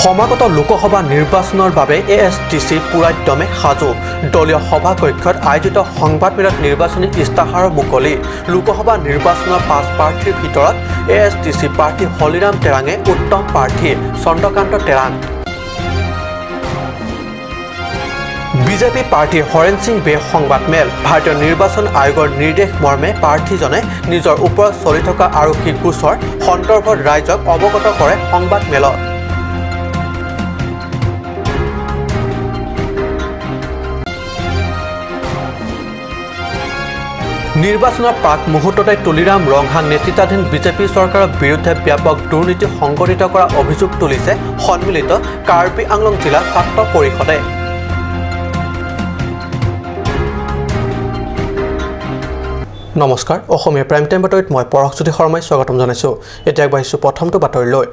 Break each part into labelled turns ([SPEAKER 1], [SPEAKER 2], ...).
[SPEAKER 1] সমাগত লোকসভা নিৰ্বাচনৰ বাবে এএছটিচি পুৰাদ্যমে সাজু। দলীয় সভাকক্ষত আয়োজিত সংবাদমেলত নিৰ্বাচনী ইস্তাহাৰ মুকলি। লোকসভা নিৰ্বাচনৰ 5 প্ৰাৰ্থীৰ ভিতৰত এএছটিচি প্ৰাৰ্থী হলিৰাম টেৰাঙে উত্তম প্ৰাৰ্থী চন্দ্ৰকান্ত টেৰাং। বিজেপি প্ৰাৰ্থী হৰেণ সিং বে সংবাদমেল। ভাৰতীয় নিৰ্বাচন আয়োগৰ নিৰ্দেশ মৰ্মে প্ৰাৰ্থীজনে নিজৰ ওপৰত চলি থকা আৰক্ষী গোচৰ সন্দৰ্ভত ৰাইজক অৱগত কৰে সংবাদমেলত। নিৰ্বাচনৰ প্ৰাক মুহূৰ্ততে তুলিৰাম ৰংহাং নেতৃত্বাধীন বিজেপি চৰকাৰৰ বিৰুদ্ধে ব্যাপক দুৰ্নীতি সংঘটিত কৰাৰ অভিযোগ তুলিছে সন্মিলিত কাৰ্বি আংলং জিলা ছাত্ৰ পৰিষদে। নমস্কাৰ, অসমীয়া প্ৰাইম টাইম বাতৰিত মই পৰশজ্যোতি শৰ্মাই স্বাগতম জনাইছোঁ। এতিয়া আগবাঢ়িছোঁ প্ৰথমটো বাতৰিলৈ।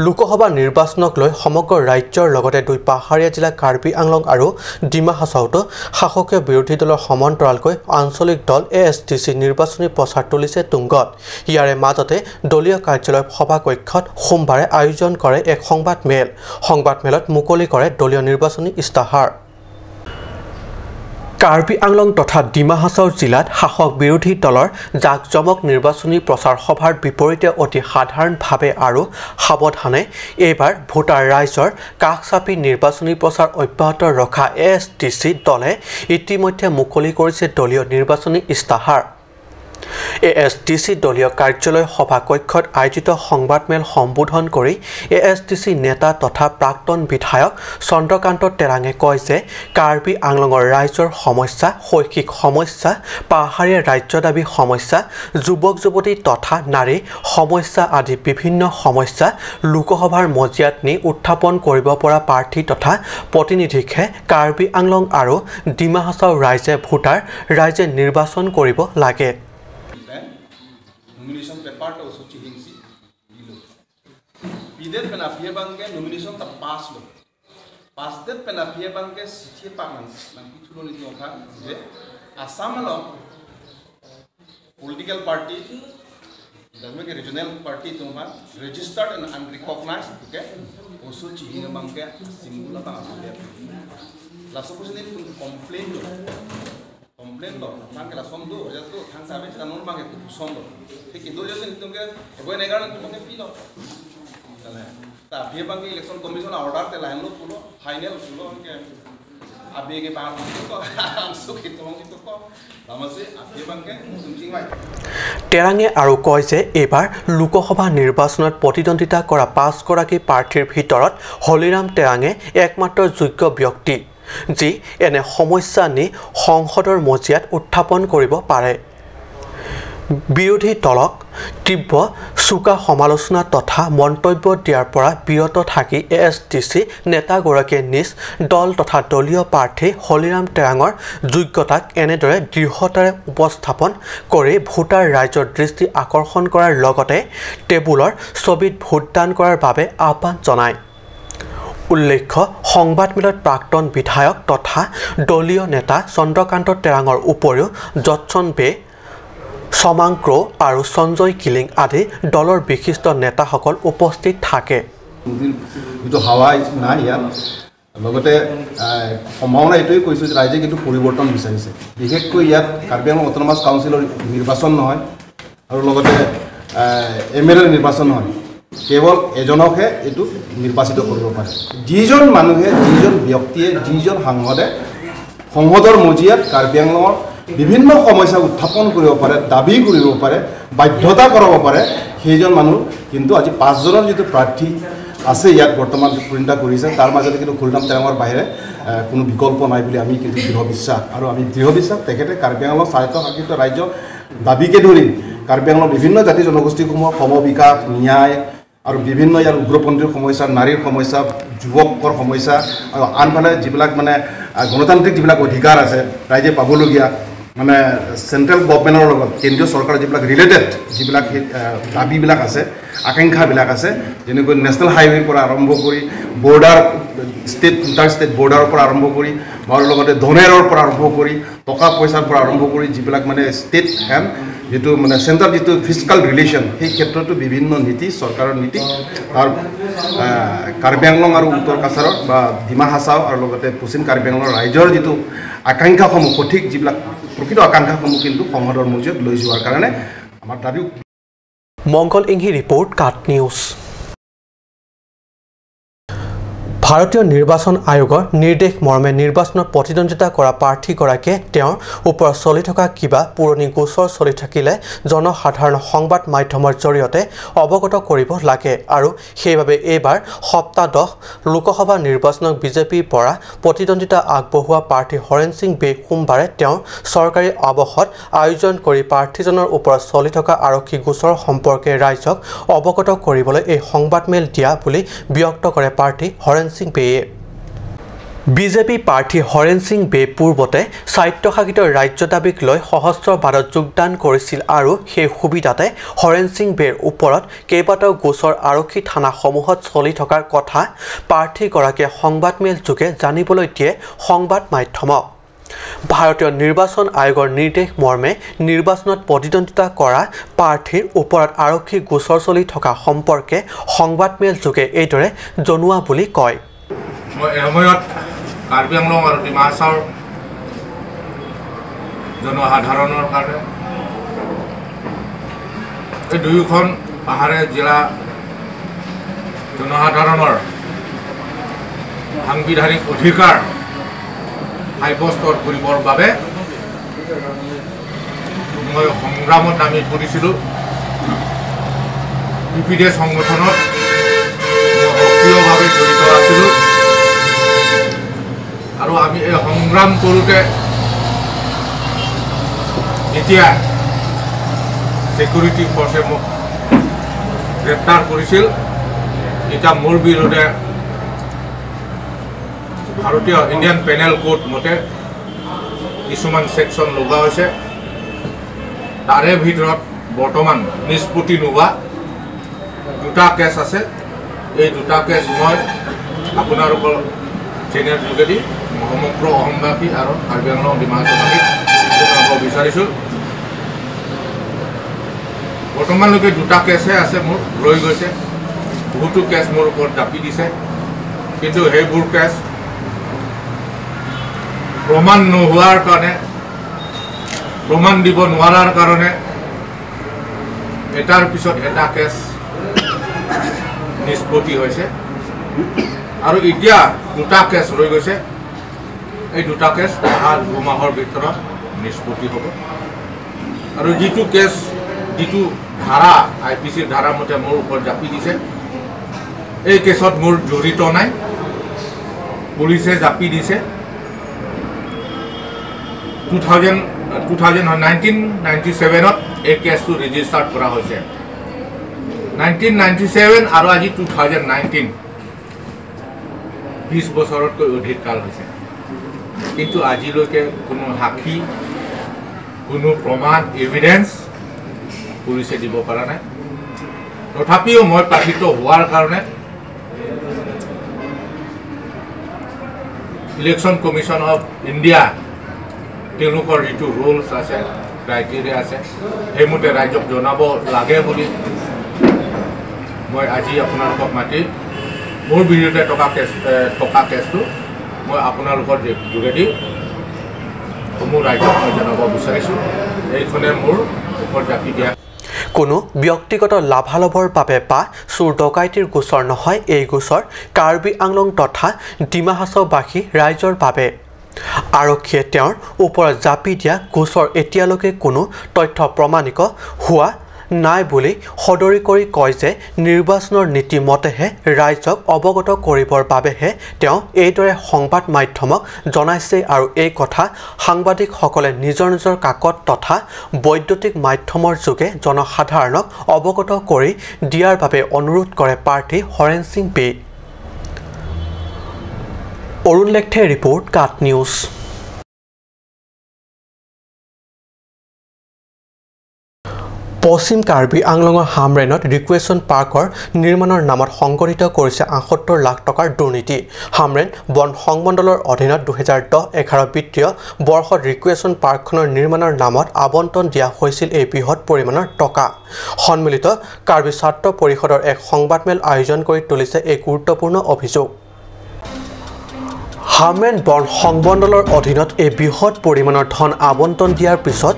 [SPEAKER 1] লোকসভা নিৰ্বাচনক লৈ সমগ্ৰ ৰাজ্যৰ লগতে দুই পাহাৰীয়া জিলা কাৰ্বি আংলং আৰু ডিমা হাছাওতো শাসকীয় বিৰোধী দলৰ সমান্তৰালকৈ আঞ্চলিক দল এএছটিচি নিৰ্বাচনী প্ৰচাৰ তুলিছে তুংগত। ইয়াৰে মাজতে দলীয় কাৰ্যালয়ৰ সভাকক্ষত সোমবাৰে আয়োজন কৰে এক সংবাদমেল। সংবাদমেলত মুকলি কৰে দলীয় নিৰ্বাচনী ইস্তাহাৰ। কাৰ্বি আংলং তথা ডিমা হাছাও জিলাত শাসক বিৰোধী দলৰ জাকজমক নিৰ্বাচনী প্ৰচাৰ সভাৰ বিপৰীতে অতি সাধাৰণভাৱে আৰু সাৱধানে এইবাৰ ভোটাৰ ৰাইজৰ কাষ চাপি নিৰ্বাচনী প্ৰচাৰ অব্যাহত ৰখা এএছটিচি দলে ইতিমধ্যে মুকলি কৰিছে দলীয় নিৰ্বাচনী ইস্তাহাৰ। এএছটিচি দলীয় কাৰ্যালয় সভাকক্ষত আয়োজিত সংবাদমেল সম্বোধন কৰি এএছটিচি নেতা তথা প্ৰাক্তন বিধায়ক চন্দ্ৰকান্ত টেৰাঙে কয় যে কাৰ্বি আংলঙৰ ৰাইজৰ সমস্যা, শৈক্ষিক সমস্যা, পাহাৰীয়া ৰাজ্য দাবী সমস্যা, যুৱক যুৱতী তথা নাৰী সমস্যা আদি বিভিন্ন সমস্যা লোকসভাৰ মজিয়াত নি উত্থাপন কৰিব পৰা প্ৰাৰ্থী তথা প্ৰতিনিধিকহে কাৰ্বি আংলং আৰু ডিমা হাছাও ৰাইজে ভোটাৰ ৰাইজে নিৰ্বাচন কৰিব লাগে।
[SPEAKER 2] Nomination paper to also hingsi bilo pidet pena pie bangke nomination ta pass lo pass det pena pie bangke city pa nang nang pithulo ni tongkha je Assam lo political party dame ke regional party tongkha registered and unrecognized okay also chihinga bangke symbol ta asle la suppose ni complaint lo complain do tangke la somdo ja to thang sabe tanon bangke kusondo ঠিক কিন্তু যদি তোমাকে এবই নেগার তোমাকে পিলো তাহলে তা বিয়ে বাঙ্গে election commission order তে line লো পুরো ফাইনাল পুরো কে আবেগে পার তো সুখী তোমাকে তো ক আমাসে আবে বাঙ্গে তুমি ভাই।
[SPEAKER 1] টেৰাঙে আৰু কয় যে এইবাৰ লোকসভা নিৰ্বাচনত প্ৰতিদ্বন্দ্বিতা কৰা 5 গৰাকী প্ৰাৰ্থীৰ ভিতৰত হলিৰাম টেৰাঙে একমাত্ৰ যোগ্য ব্যক্তি যি এনে সমস্যা নি সংসদৰ মজিয়াত উত্থাপন কৰিব পাৰে। বিৰোধী দলক তীব্ৰ চোকা সমালোচনা তথা মন্তব্য দিয়াৰ পৰা বিৰত থাকি এএছটিচি নেতাগৰাকীয়ে নিজ দল তথা দলীয় প্ৰাৰ্থী হলিৰাম টেৰাঙৰ যোগ্যতাক এনেদৰে দৃঢ়তাৰে উপস্থাপন কৰি ভোটাৰ ৰাইজৰ দৃষ্টি আকৰ্ষণ কৰাৰ লগতে টেবুলৰ ছবিত ভোটদান কৰাৰ বাবে আহ্বান জনায়। উল্লেখ্য, সংবাদমেলত প্ৰাক্তন বিধায়ক তথা দলীয় নেতা চন্দ্ৰকান্ত টেৰাঙৰ উপৰিও জটছন বে, সমাংক্ৰ আৰু সঞ্জয় কিলিং আদি দলৰ বিশিষ্ট নেতাসকল উপস্থিত থাকে।
[SPEAKER 2] যিটো হাৱা নাই ইয়াত, লগতে সম্ভাৱনা এইটোৱেই কৈছোঁ যে ৰাইজে কিন্তু পৰিৱৰ্তন বিচাৰিছে। বিশেষকৈ ইয়াত কাৰ্বি আংলং অট'নমাছ কাউন্সিলৰ নিৰ্বাচন নহয় আৰু লগতে এম এল এৰ নিৰ্বাচন নহয়, কেৱল এজনকহে এইটো নিৰ্বাচিত কৰিব পাৰে। যিজন মানুহে, যিজন ব্যক্তিয়ে, যিজন সাংসদে সংসদৰ মজিয়াত কাৰ্বি আংলঙৰ বিভিন্ন সমস্যা উত্থাপন কৰিব পাৰে, দাবী কৰিব পাৰে, বাধ্যতা কৰাব পাৰে, সেইজন মানুহ কিন্তু আজি 5জনৰ যিটো প্ৰাৰ্থী আছে ইয়াত বৰ্তমান প্ৰিণ্টা কৰিছে, তাৰ মাজতে কিন্তু হলিৰাম টেৰাঙৰ বাহিৰে কোনো বিকল্প নাই বুলি আমি কিন্তু দৃঢ় বিশ্বাস। আৰু আমি দৃঢ় বিশ্বাস তেখেতে কাৰ্বি আংলং স্বায়ত্তশাসিত ৰাজ্য দাবীকে ধৰি কাৰ্বি আংলঙৰ বিভিন্ন জাতি জনগোষ্ঠীসমূহৰ সমবিকাশ, ন্যায় আৰু বিভিন্ন ইয়াৰ উগ্ৰপন্থীৰ সমস্যা, নাৰীৰ সমস্যা, যুৱকৰ সমস্যা আৰু আনফালে যিবিলাক মানে গণতান্ত্ৰিক যিবিলাক অধিকাৰ আছে ৰাইজে পাবলগীয়া, মানে চেণ্ট্ৰেল গভমেণ্টৰ লগত কেন্দ্ৰীয় চৰকাৰৰ যিবিলাক ৰিলেটেড যিবিলাক দাবীবিলাক আছে, আকাংক্ষাবিলাক আছে, যেনেকৈ নেশ্যনেল হাইৱেৰ পৰা আৰম্ভ কৰি বৰ্ডাৰ ষ্টেট ইণ্টাৰ ষ্টেট বৰ্ডাৰৰ পৰা আৰম্ভ কৰি আৰু লগতে ডনেৰৰ পৰা আৰম্ভ কৰি টকা পইচাৰ পৰা আৰম্ভ কৰি যিবিলাক মানে ষ্টেট এণ্ড যিটো মানে চেণ্ট্ৰেল যিটো ফিজিকেল ৰিলেশ্যন, সেই ক্ষেত্ৰতো বিভিন্ন নীতি চৰকাৰৰ নীতি আৰু কাৰ্বি আংলং আৰু উত্তৰ কাছাৰৰ বা ডিমা হাছাও আৰু লগতে পশ্চিম কাৰ্বি আংলঙৰ ৰাইজৰ যিটো আকাংক্ষাসমূহ সঠিক যিবিলাক প্ৰকৃত আকাংক্ষাসমূহ কিন্তু সংসদৰ মজিয়াত লৈ যোৱাৰ কাৰণে আমাৰ দাবী।
[SPEAKER 1] মংগল ইংহি ৰিপৰ্ট, কাট নিউজ। ভাৰতীয় নিৰ্বাচন আয়োগৰ নিৰ্দেশ মৰ্মে নিৰ্বাচনত প্ৰতিদ্বন্দ্বিতা কৰা প্ৰাৰ্থীগৰাকীয়ে তেওঁৰ ওপৰত চলি থকা কিবা পুৰণি গোচৰ চলি থাকিলে জনসাধাৰণ সংবাদ মাধ্যমৰ জৰিয়তে অৱগত কৰিব লাগে আৰু সেইবাবে এইবাৰ সপ্তাদশ লোকসভা নিৰ্বাচনক বিজেপিৰ পৰা প্ৰতিদ্বন্দ্বিতা আগবঢ়োৱা প্ৰাৰ্থী হৰেণ সিং বে সোমবাৰে তেওঁৰ চৰকাৰী আৱাসত আয়োজন কৰি প্ৰাৰ্থীজনৰ ওপৰত চলি থকা আৰক্ষী গোচৰ সম্পৰ্কে ৰাইজক অৱগত কৰিবলৈ এই সংবাদমেল দিয়া বুলি ব্যক্ত কৰে প্ৰাৰ্থী হৰেণ সিং বেয়ে। বিজেপি প্ৰাৰ্থী হৰেণ সিং বে পূৰ্বতে স্বায়ত্তশাসিত ৰাজ্য দাবীক লৈ সহস্ৰবাদত যোগদান কৰিছিল আৰু সেই সুবিধাতে হৰেণ সিং বেৰ ওপৰত কেইবাটাও গোচৰ আৰক্ষী থানাসমূহত চলি থকাৰ কথা প্ৰাৰ্থীগৰাকীয়ে সংবাদমেলযোগে জানিবলৈ দিয়ে সংবাদ মাধ্যমক। ভাৰতীয় নিৰ্বাচন আয়োগৰ নিৰ্দেশ মৰ্মে নিৰ্বাচনত প্ৰতিদ্বন্দ্বিতা কৰা প্ৰাৰ্থীৰ ওপৰত আৰক্ষী গোচৰ চলি থকা সম্পৰ্কে সংবাদমেলযোগে এইদৰে জনোৱা বুলি কয়।
[SPEAKER 3] মই এসময়ত কাৰ্বি আংলং আৰু ডিমা হাছাওৰ জনসাধাৰণৰ কাৰণে এই দুয়োখন পাহাৰীয়া জিলা জনসাধাৰণৰ সাংবিধানিক অধিকাৰ সাব্যস্ত কৰিবৰ বাবে মই সংগ্ৰামত নামি পৰিছিলোঁ। ইউ পি ডি এছ সংগঠনত মই সক্ৰিয়ভাৱে জড়িত আছিলোঁ আৰু আমি এই সংগ্ৰাম কৰোঁতে যেতিয়া ছিকিউৰিটি ফ'ৰ্চে মোক গ্ৰেপ্তাৰ কৰিছিল, তেতিয়া মোৰ বিৰুদ্ধে ভাৰতীয় ইণ্ডিয়ান পেনেল কোড মতে কিছুমান ছেকশ্যন লগোৱা হৈছে। তাৰে ভিতৰত বৰ্তমান নিষ্পত্তি নোহোৱা দুটা কেছ আছে। এই দুটা কেছ মই আপোনালোকৰ চেনেল যোগেদি সমগ্ৰ অসমবাসী আৰু কাৰ্বি আংলং ডিমা হাছাওবাসীক জনাব বিচাৰিছোঁ। বৰ্তমানলৈকে দুটা কেছহে আছে, মোৰ ৰৈ গৈছে। বহুতো কেছ মোৰ ওপৰত জাপি দিছে, কিন্তু সেইবোৰ কেছ প্ৰমাণ নোহোৱাৰ কাৰণে, প্ৰমাণ দিব নোৱাৰাৰ কাৰণে এটাৰ পিছত এটা কেছ নিষ্পত্তি হৈছে আৰু এতিয়া দুটা কেছ ৰৈ গৈছে। এই দুটা কেছ অহা 2 মাহৰ ভিতৰত নিষ্পত্তি হ'ব। আৰু যিটো কেছ, যিটো ধাৰা আই পি চিৰ ধাৰা মতে মোৰ ওপৰত জাপি দিছে, এই কেছত মোৰ জড়িত নাই, পুলিচে জাপি দিছে। টু থাউজেণ্ড টু থাউজেণ্ড 1997ত এই কেছটো ৰেজিষ্টাৰ্ড কৰা হৈছে। 1997 আৰু আজি 2019, 20 বছৰতকৈ অধিক কাল হৈছে, কিন্তু আজিলৈকে কোনো সাক্ষী, কোনো প্ৰমাণ, এভিডেন্স পুলিচে দিব পৰা নাই। তথাপিও মই প্ৰাৰ্থিত্ব হোৱাৰ কাৰণে ইলেকশ্যন কমিশ্যন অফ ইণ্ডিয়া তেওঁলোকৰ যিটো ৰুলছ আছে, ক্ৰাইটেৰিয়া আছে, সেইমতে ৰাইজক জনাব লাগে বুলি মই আজি আপোনালোকক মাতি মোৰ বিৰুদ্ধে থকা কেছটো মই আপোনালোকৰ যোগেদি সমূহ ৰাইজক মই জনাব বিচাৰিছোঁ। এইখনে মোৰ ওপৰত জাপি দিয়া
[SPEAKER 1] কোনো ব্যক্তিগত লাভালাভৰ বাবে বা চোৰ ডকাইতিৰ গোচৰ নহয়। এই গোচৰ কাৰ্বি আংলং তথা ডিমা হাছাওবাসী ৰাইজৰ বাবে। আৰক্ষীয়ে তেওঁৰ ওপৰত জাপি দিয়া গোচৰ এতিয়ালৈকে কোনো তথ্য প্ৰমাণিত হোৱা নাই বুলি সদৰি কৰি কয় যে নিৰ্বাচনৰ নীতি মতেহে ৰাইজক অৱগত কৰিবৰ বাবেহে তেওঁ এইদৰে সংবাদ মাধ্যমক জনাইছে আৰু এই কথা সাংবাদিকসকলে নিজৰ নিজৰ কাকত তথা বৈদ্যুতিক মাধ্যমৰ যোগে জনসাধাৰণক অৱগত কৰি দিয়াৰ বাবে অনুৰোধ কৰে প্ৰাৰ্থী হৰেণ সিং বে। অৰুণ লেখথে ৰিপৰ্ট, কাট নিউজ। পশ্চিম কাৰ্বি আংলঙৰ হামৰেনত ৰিকুৱেশ্যন পাৰ্কৰ নিৰ্মাণৰ নামত সংগঠিত কৰিছে ৭৮ লাখ টকাৰ দুৰ্নীতি। হামৰেন বন সংমণ্ডলৰ অধীনত ২০১০-১১ বিত্তীয় বৰ্ষত ৰিকুৱেশ্যন পাৰ্কখনৰ নিৰ্মাণৰ নামত আবণ্টন দিয়া হৈছিল এই বৃহৎ পৰিমাণৰ টকা। সন্মিলিত কাৰ্বি ছাত্ৰ পৰিষদৰ এক সংবাদমেল আয়োজন কৰি তুলিছে এই গুৰুত্বপূৰ্ণ অভিযোগ। হামৰেন বন সংমণ্ডলৰ অধীনত এই বৃহৎ পৰিমাণৰ ধন আবণ্টন দিয়াৰ পিছত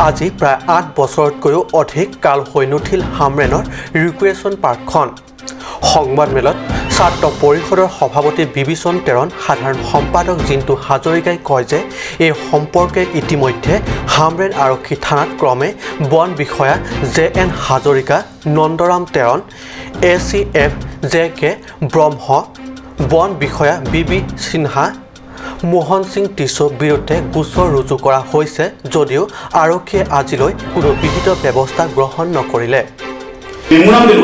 [SPEAKER 1] আজি প্ৰায় ৮ বছৰতকৈও অধিক কাল হৈ নুঠিল হামৰেনৰ ৰিকুৱেশ্যন পাৰ্কখন। সংবাদমেলত ছাত্ৰ পৰিষদৰ সভাপতি বিবিচন তেৰণ, সাধাৰণ সম্পাদক জিন্তু হাজৰিকাই কয় যে এই সম্পৰ্কে ইতিমধ্যে হামৰেন আৰক্ষী থানাত ক্ৰমে বন বিষয়া J N Hazarika, Nandaram Teron, A C F J K Brahma, বন বিষয়া বি বি সিনহা, মোহন সিং টিছুৰ বিৰুদ্ধে গোচৰ ৰুজু কৰা হৈছে যদিও আৰক্ষীয়ে আজিলৈ কোনো বিহিত ব্যৱস্থা গ্ৰহণ নকৰিলে।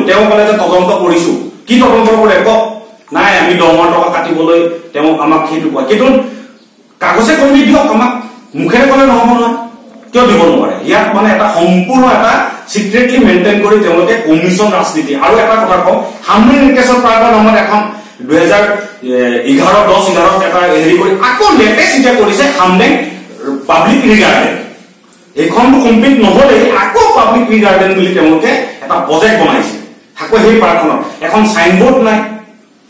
[SPEAKER 4] তেওঁ ক'লে যে তদন্ত কৰিছো, কি তদন্ত কৰে কওক? নাই, আমি দৰমহাৰ টকা কাটিবলৈ তেওঁ আমাক সেইটো কয়, কিন্তু কাগজে কলমে দিয়ক আমাক, মুখেৰে ক'লে নহ'ব নহয়। কিয় দিব নোৱাৰে? ইয়াত মানে এটা সম্পূৰ্ণ এটা চিক্ৰেটলি মেইনটেইন কৰি তেওঁলোকে কমিশ্যন ৰাজনীতি। আৰু এটা কথা কওঁ, হামৰেন ৰিকুৱেশ্যন পাৰ্কৰ নামত এখন ২০১১-১০-১১ এটা হেৰি কৰি আকৌ লেটেষ্ট এতিয়া কৰিছে হামৰেন পাব্লিক টি গাৰ্ডেন। এইখনটো কমপ্লিট নহ'লেই আকৌ পাব্লিক টি গাৰ্ডেন বুলি তেওঁলোকে এটা প্ৰজেক্ট বনাইছে। আকৌ সেই পাৰ্কখনত এখন চাইনবোৰ্ড নাই,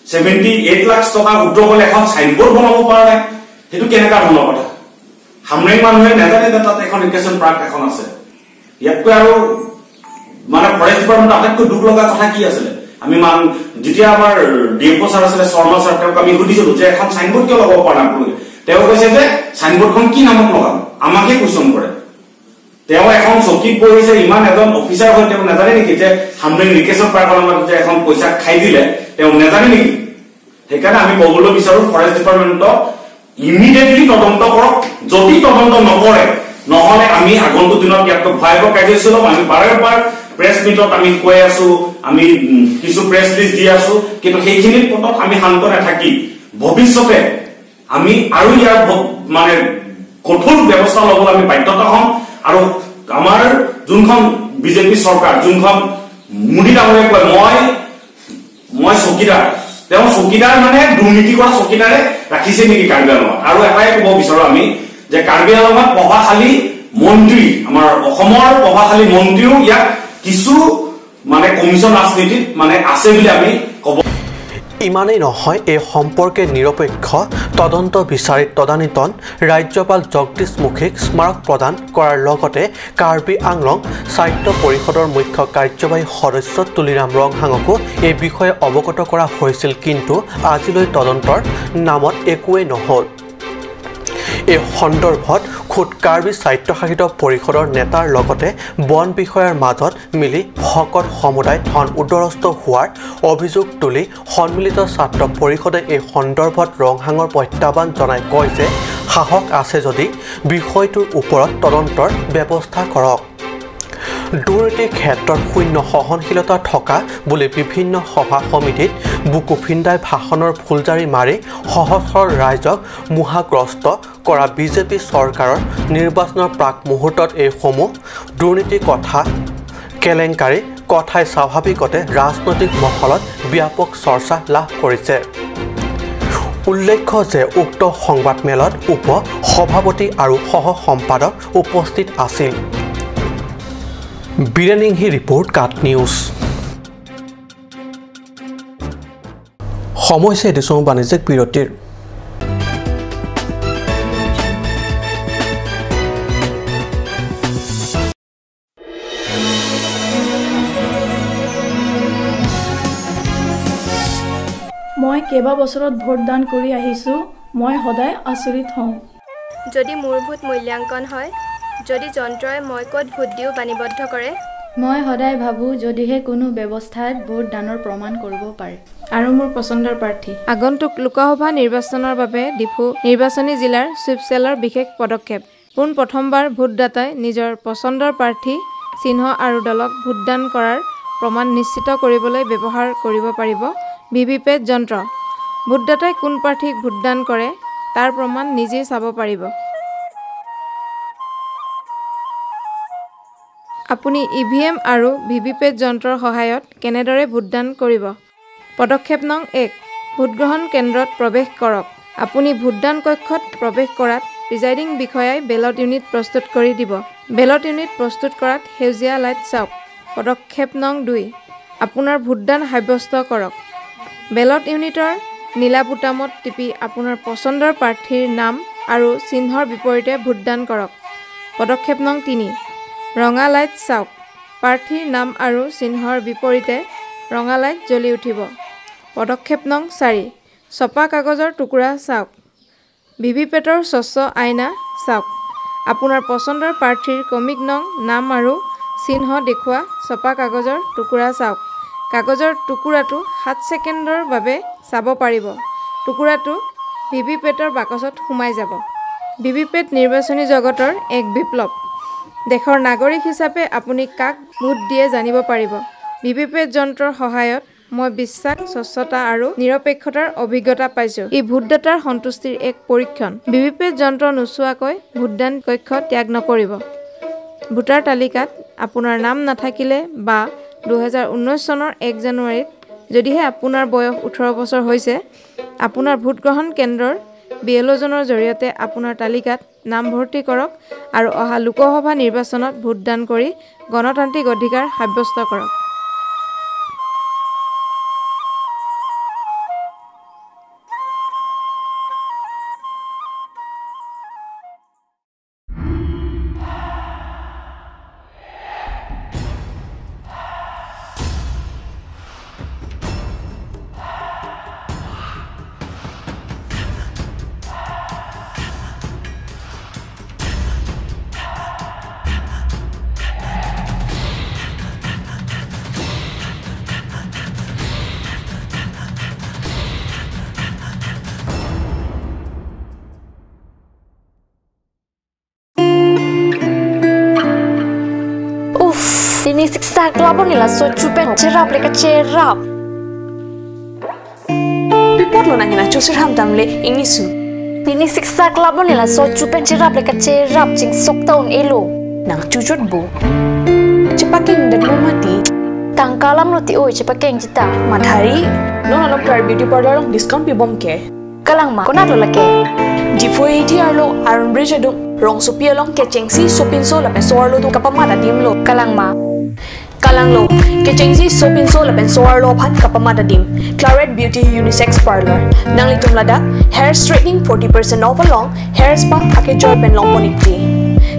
[SPEAKER 4] 78 লাখ টকা উদ্যোগ হ'লে এখন চাইনবোৰ্ড বনাব পৰা নাই। সেইটো কেনেকুৱা ধৰণৰ কথা? হামৰেং মানুহে নাজানে যে তাত এখন ৰিক্ৰিয়েশ্যন পাৰ্ক এখন আছে। ইয়াতকৈ আৰু মানে ফৰেষ্ট ডিপাৰ্টমেণ্টৰ আটাইতকৈ দুখ লগা কথা কি আছিলে, আমি যেতিয়া আমাৰ ডি এফ অ' ছাৰ আছিলে, শৰ্মা ছাৰ, তেওঁক আমি সুধিছিলো যে এখন চাইনবোৰ্ড কিয় লগাব পৰা নাই আপোনালোকে? তেওঁ কৈছে যে চাইনবোৰ্ডখন কি নামত লগাম, আমাকে কুৱেশ্যন কৰে। তেওঁ এখন চকীত বহিছে, ইমান এজন অফিচাৰ হৈ তেওঁ নাজানে নেকি যে হামৰেং ৰিক্ৰিয়েশ্যন পাৰ্কৰ নামত যে এখন পইচা খাই দিলে, তেওঁ নাজানে নেকি? সেইকাৰণে আমি ক'বলৈ বিচাৰো ফৰেষ্ট ডিপাৰ্টমেণ্টক ইমিডিয়েটলি তদন্ত কৰক। যদি তদন্ত নকৰে, নহ'লে আমি আগন্তুক দিনত ইয়াতকৈ ভয়াৱহ কাৰ্যসূচী ল'ম। আমি বাৰে বাৰ প্ৰেছ মিটত আমি কৈ আছো, আমি কিছু প্ৰেছ লিষ্ট দি আছো, কিন্তু সেইখিনিৰ পথত আমি শান্ত নাথাকি ভৱিষ্যতে আমি আৰু ইয়াৰ মানে কঠোৰ ব্যৱস্থা ল'বলৈ আমি বাধ্যতা হ'ম। আৰু আমাৰ যোনখন বিজেপি চৰকাৰ, যোনখন মোদী ডাঙৰীয়াই কয় মই চকীদাৰ, তেওঁ চকীদাৰ মানে দুৰ্নীতি কৰা চকীদাৰে ৰাখিছে নেকি কাৰ্বি আংলঙত? আৰু এটাই ক'ব বিচাৰো আমি যে কাৰ্বি আংলঙত প্ৰভাৱশালী মন্ত্ৰী, আমাৰ অসমৰ প্ৰভাৱশালী মন্ত্ৰীও ইয়াত কিছু মানে কমিশ্যন ৰাজনীতিত মানে আছে বুলি আমি ক'ব।
[SPEAKER 1] ইমানেই নহয়, এই সম্পৰ্কে নিৰপেক্ষ তদন্ত বিচাৰি তদানীতন ৰাজ্যপাল জগদীশ মুখীক স্মাৰক প্ৰদান কৰাৰ লগতে কাৰ্বি আংলং স্বায়ত্ত পৰিষদৰ মুখ্য কাৰ্যবাহী সদস্য তুলিৰাম ৰংহাঙকো এই বিষয়ে অৱগত কৰা হৈছিল, কিন্তু আজিলৈ তদন্তৰ নামত একোৱেই নহ'ল। এই সন্দৰ্ভত খোদ কাৰ্বি স্বায়ত্তশাসিত পৰিষদৰ নেতাৰ লগতে বন বিষয়াৰ মাজত মিলি ভকত সমুদায় ধন উদৰস্থ হোৱাৰ অভিযোগ তুলি সন্মিলিত ছাত্ৰ পৰিষদে এই সন্দৰ্ভত ৰংহাঙৰ প্ৰত্যাহ্বান জনাই কয় যে সাহস আছে যদি বিষয়টোৰ ওপৰত তদন্তৰ ব্যৱস্থা কৰক। দুৰ্নীতিৰ ক্ষেত্ৰত শূন্য সহনশীলতা থকা বুলি বিভিন্ন সভা সমিতিত বুকু ফিন্দাই ভাষণৰ ফুলজাৰি মাৰি সহজ সৰল ৰাইজক মোহাগ্ৰস্ত কৰা বিজেপি চৰকাৰৰ নিৰ্বাচনৰ প্ৰাক মুহূৰ্তত এইসমূহ দুৰ্নীতিৰ কথা, কেলেংকাৰী কথাই স্বাভাৱিকতে ৰাজনৈতিক মহলত ব্যাপক চৰ্চা লাভ কৰিছে। উল্লেখ্য যে উক্ত সংবাদমেলত উপ সভাপতি আৰু সহ সম্পাদক উপস্থিত আছিল। বিৰেনিংহি ৰিপৰ্ট, কাট নিউজ। সময় হৈছে এটি চমু বাণিজ্যিক বিৰতিৰ।
[SPEAKER 5] মই কেইবা বছৰত ভোটদান কৰি আহিছোঁ, মই সদায় আচৰিত হওঁ।
[SPEAKER 6] যদি মোৰ ভোট মূল্যাংকন হয়, যদি যন্ত্ৰই মই ক'ত ভোট দিওঁ বাণীবদ্ধ কৰে,
[SPEAKER 7] মই সদায় ভাবোঁ যদিহে কোনো ব্যৱস্থাত ভোটদানৰ প্ৰমাণ কৰিব পাৰে।
[SPEAKER 8] আৰু মোৰ পচন্দৰ প্ৰাৰ্থী।
[SPEAKER 9] আগন্তুক লোকসভা নিৰ্বাচনৰ বাবে ডিফু নিৰ্বাচনী জিলাৰ চুইপচেলৰ বিশেষ পদক্ষেপ। পোনপ্ৰথমবাৰ ভোটদাতাই নিজৰ পচন্দৰ প্ৰাৰ্থী, চিহ্ন আৰু দলক ভোটদান কৰাৰ প্ৰমাণ নিশ্চিত কৰিবলৈ ব্যৱহাৰ কৰিব পাৰিব ভিভিপেট যন্ত্ৰ। ভোটদাতাই কোন প্ৰাৰ্থীক ভোটদান কৰে তাৰ প্ৰমাণ নিজেই চাব পাৰিব। আপুনি EVM আৰু ভিভিপেট যন্ত্ৰৰ সহায়ত কেনেদৰে ভোটদান কৰিব? পদক্ষেপ নং 1, ভোটগ্ৰহণ কেন্দ্ৰত প্ৰৱেশ কৰক। আপুনি ভোটদান কক্ষত প্ৰৱেশ কৰাত প্ৰিজাইডিং বিষয়াই বেলট ইউনিট প্ৰস্তুত কৰি দিব। বেলট ইউনিট প্ৰস্তুত কৰাত সেউজীয়া লাইট চাওক। পদক্ষেপ নং 2, আপোনাৰ ভোটদান সাব্যস্ত কৰক। বেলট ইউনিটৰ নীলা বুটামত টিপি আপোনাৰ পচন্দৰ প্ৰাৰ্থীৰ নাম আৰু চিহ্নৰ বিপৰীতে ভোটদান কৰক। পদক্ষেপ নং 3, ৰঙা লাইট চাওক। প্ৰাৰ্থীৰ নাম আৰু চিহ্নৰ বিপৰীতে ৰঙা লাইট জ্বলি উঠিব। পদক্ষেপ নং 4, ছপা কাগজৰ টুকুৰা চাওক। ভিভিপেটৰ স্বচ্ছ আইনা চাওক। আপোনাৰ পচন্দৰ প্ৰাৰ্থীৰ ক্ৰমিক নং, নাম আৰু চিহ্ন দেখুওৱা ছপা কাগজৰ টুকুৰা চাওক। কাগজৰ টুকুৰাটো 7 ছেকেণ্ডৰ বাবে চাব পাৰিব। টুকুৰাটো ভিভিপেটৰ বাকচত সোমাই যাব। ভিভিপেট নিৰ্বাচনী জগতৰ এক বিপ্লৱ। দেশৰ নাগৰিক হিচাপে আপুনি কাক ভোট দিয়ে জানিব পাৰিব। ভিভিপেট যন্ত্ৰৰ সহায়ত মই বিশ্বাস, স্বচ্ছতা আৰু নিৰপেক্ষতাৰ অভিজ্ঞতা পাইছোঁ। ই ভোটদাতাৰ সন্তুষ্টিৰ এক পৰীক্ষণ। ভিভিপেট যন্ত্ৰ নোচোৱাকৈ ভোটদান কক্ষ ত্যাগ নকৰিব। ভোটাৰ তালিকাত আপোনাৰ নাম নাথাকিলে বা 2019 চনৰ 1 জানুৱাৰীত যদিহে আপোনাৰ বয়স 18 বছৰ হৈছে, আপোনাৰ ভোটগ্ৰহণ কেন্দ্ৰৰ BLOজনৰ জৰিয়তে আপোনাৰ তালিকাত নামভৰ্তি কৰক আৰু অহা লোকসভা নিৰ্বাচনত ভোটদান কৰি গণতান্ত্ৰিক অধিকাৰ সাব্যস্ত কৰক।
[SPEAKER 8] Ini siksa kelabon ni lah so cupen cerap leka cerap.
[SPEAKER 10] Pipot lo nangin acu sirham tamle ini su.
[SPEAKER 8] Ini siksa kelabon ni lah so cupen cerap leka cerap cing sok tahun elo.
[SPEAKER 10] Nang cucut bu. Cepaking dan lo mati.
[SPEAKER 8] Tangkalam lo ti oi cepakeng cita.
[SPEAKER 10] Matahari, lo nalok tar beauty parlor long discount pibom ke.
[SPEAKER 8] Kalang ma, kona lo lake.
[SPEAKER 10] Jifo ATR lo Iron Bridge adung rong sopi along kechengsi sopinso la pensor lo tu kapamata dim lo.
[SPEAKER 8] Kalang ma.
[SPEAKER 10] Kalang lo kechengsi sopinso la pensor lo phan kapamata dim. Claret Beauty Unisex Parlor. Nang litum lada hair straightening 40% off along hair spa ake joy pen long ponikti.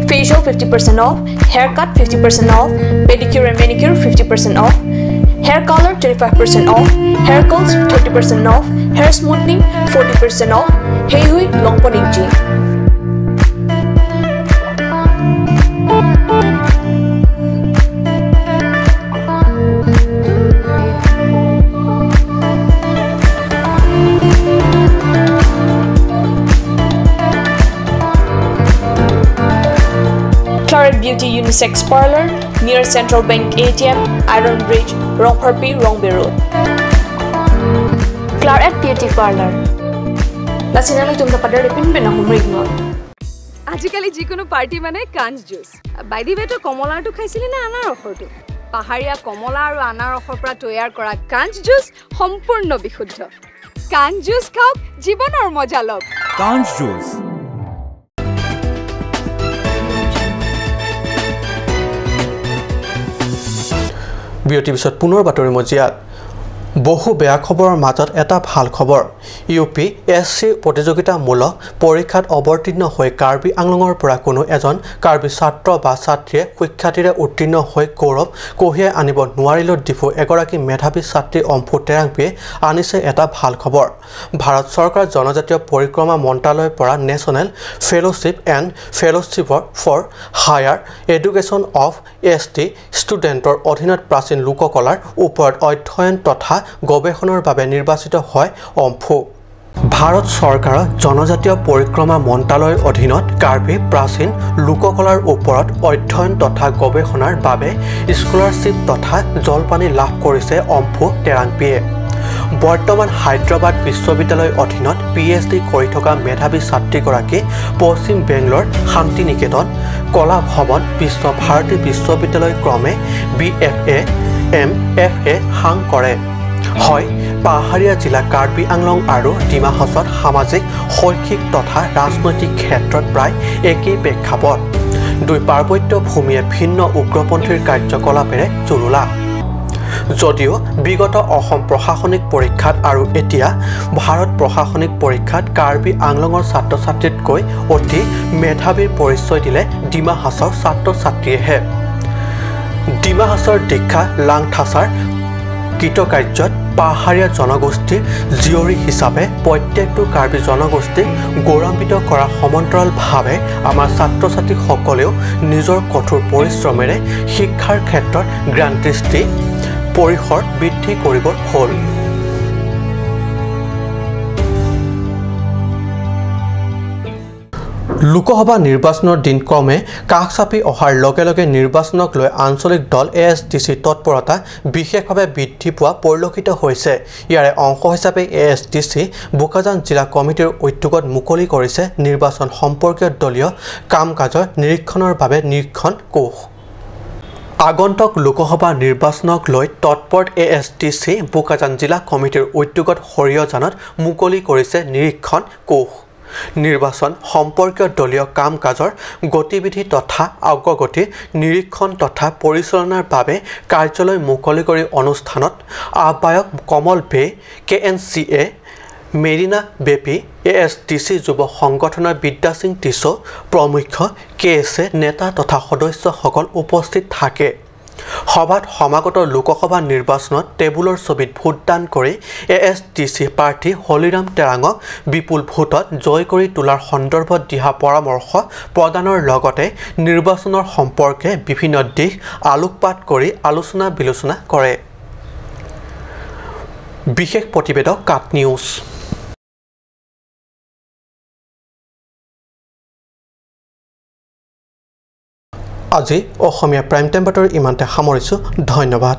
[SPEAKER 10] Facial 50% off, haircut 50% off, pedicure and manicure 50% off, hair color 25% off, hair curls 30% off, hair smoothing 40% off. Hey hui long ponikji. Claret Beauty Unisex Parlor near Central Bank ATM, Iron Bridge, Rongpharpi, Rongbe Road.
[SPEAKER 8] Claret Beauty Parlor.
[SPEAKER 10] Lasinang tum ta padar pin pin humrik no.
[SPEAKER 11] আজিকালি যিকোনো party মানে কাঞ্চ juice. By the ৱে, তই কমলাৰটো খাইছিলি নে আনাৰসৰটো? পাহাৰীয়া কমলা আৰু আনাৰসৰ পৰা তৈয়াৰ কৰা কাঞ্চ জুচ সম্পূৰ্ণ বিশুদ্ধ। কাঞ্চ জুচ খাওক, জীৱনৰ মজা লওক।
[SPEAKER 12] কাঞ্চ জুচ।
[SPEAKER 1] বিৰতিৰ পিছত পুনৰ বাতৰি মজিয়াত। বহু বেয়া খবৰৰ মাজত এটা ভাল খবৰ। UPSC প্ৰতিযোগিতামূলক পৰীক্ষাত অৱতীৰ্ণ হৈ কাৰ্বি আংলঙৰ পৰা কোনো এজন কাৰ্বি ছাত্ৰ বা ছাত্ৰীয়ে সুখ্যাতিৰে উত্তীৰ্ণ হৈ গৌৰৱ কঢ়িয়াই আনিব নোৱাৰিলেও ডিফু এগৰাকী মেধাৱী ছাত্ৰী অম্ফু টেৰাংপিয়ে আনিছে এটা ভাল খবৰ। ভাৰত চৰকাৰৰ জনজাতীয় পৰিক্ৰমা মন্ত্ৰালয়ৰ পৰা national fellowship and fellowship for higher education of ST ষ্টুডেণ্টৰ অধীনত প্ৰাচীন লোককলাৰ ওপৰত অধ্যয়ন তথা গৱেষণাৰ বাবে নিৰ্বাচিত হয় অম্ফু। ভাৰত চৰকাৰৰ জনজাতীয় পৰিক্ৰমা মন্ত্ৰালয়ৰ অধীনত কাৰ্বি প্ৰাচীন লোককলাৰ ওপৰত অধ্যয়ন তথা গৱেষণাৰ বাবে স্কলাৰশ্বিপ তথা জলপানি লাভ কৰিছে অম্ফু টেৰাংপিয়ে। বৰ্তমান হায়দৰাবাদ বিশ্ববিদ্যালয়ৰ অধীনত PhD কৰি থকা মেধাৱী ছাত্ৰীগৰাকী পশ্চিম বেংগলৰ শান্তি নিকেতন কলা ভৱন বিশ্ব ভাৰতী বিশ্ববিদ্যালয় ক্ৰমে BFA MFA সাং কৰে। হয়, পাহাৰীয়া জিলা কাৰ্বি আংলং আৰু ডিমা হাছাওত সামাজিক, শৈক্ষিক তথা ৰাজনৈতিক ক্ষেত্ৰত প্ৰায় একেই প্ৰেক্ষাপট। দুই পাৰ্বত্য ভূমিয়ে ভিন্ন উগ্ৰপন্থীৰ কাৰ্যকলাপেৰে জুৰুলা। যদিও বিগত অসম প্ৰশাসনিক পৰীক্ষাত আৰু এতিয়া ভাৰত প্ৰশাসনিক পৰীক্ষাত কাৰ্বি আংলঙৰ ছাত্ৰ-ছাত্ৰীতকৈ অতি মেধাৱীৰ পৰিচয় দিলে ডিমা হাছাওৰ ছাত্ৰ-ছাত্ৰীয়েহে। ডিমা হাছাওৰ দীক্ষা লাংথাছাৰ কৃতকাৰ্যত পাহাৰীয়া জনগোষ্ঠীৰ জীয়ৰী হিচাপে প্ৰত্যেকটো কাৰ্বি জনগোষ্ঠীক গৌৰৱান্বিত কৰাৰ সমান্তৰালভাৱে আমাৰ ছাত্ৰ-ছাত্ৰীসকলেও নিজৰ কঠোৰ পৰিশ্ৰমেৰে শিক্ষাৰ ক্ষেত্ৰত জ্ঞানদৃষ্টি পৰিসৰ বৃদ্ধি কৰিব হ'ল। লোকসভা নিৰ্বাচনৰ দিন ক্ৰমে কাষ চাপি অহাৰ লগে লগে নিৰ্বাচনক লৈ আঞ্চলিক দল ASDC তৎপৰতা বিশেষভাৱে বৃদ্ধি পোৱা পৰিলক্ষিত হৈছে। ইয়াৰে অংশ হিচাপে ASDC Bokajan জিলা কমিটিৰ উদ্যোগত মুকলি কৰিছে নিৰ্বাচন সম্পৰ্কীয় দলীয় কাম-কাজৰ নিৰীক্ষণৰ বাবে নিৰীক্ষণ কোষ। আগন্তুক লোকসভা নিৰ্বাচনক লৈ তৎপৰ ASDC Bokajan জিলা কমিটিৰ উদ্যোগত সৰিয়হজানত মুকলি কৰিছে নিৰীক্ষণ কোষ। নিৰ্বাচন সম্পৰ্কীয় দলীয় কাম-কাজৰ গতিবিধি তথা অগ্ৰগতি নিৰীক্ষণ তথা পৰিচালনাৰ বাবে কাৰ্যালয় মুকলি কৰি অনুষ্ঠানত আহ্বায়ক কমল বে, KNCA Marina বেপী, ASDC যুৱ সংগঠনৰ বিদ্যাসিং টিছো প্ৰমুখ্য KSA নেতা তথা সদস্যসকল উপস্থিত থাকে। সভাত সমাগত লোকসভা নিৰ্বাচনত টেবুলৰ ছবিত ভোটদান কৰি ASDC প্ৰাৰ্থী হলিৰাম টেৰাঙক বিপুল ভোটত জয় কৰি তোলাৰ সন্দৰ্ভত দিহা পৰামৰ্শ প্ৰদানৰ লগতে নিৰ্বাচনৰ সম্পৰ্কে বিভিন্ন দিশ আলোকপাত কৰি আলোচনা বিলোচনা কৰে। বিশেষ প্ৰতিবেদক কাট নিউজ। আজি অসমীয়া প্ৰাইম টাইম বাতৰি ইমানতে সামৰিছোঁ। ধন্যবাদ।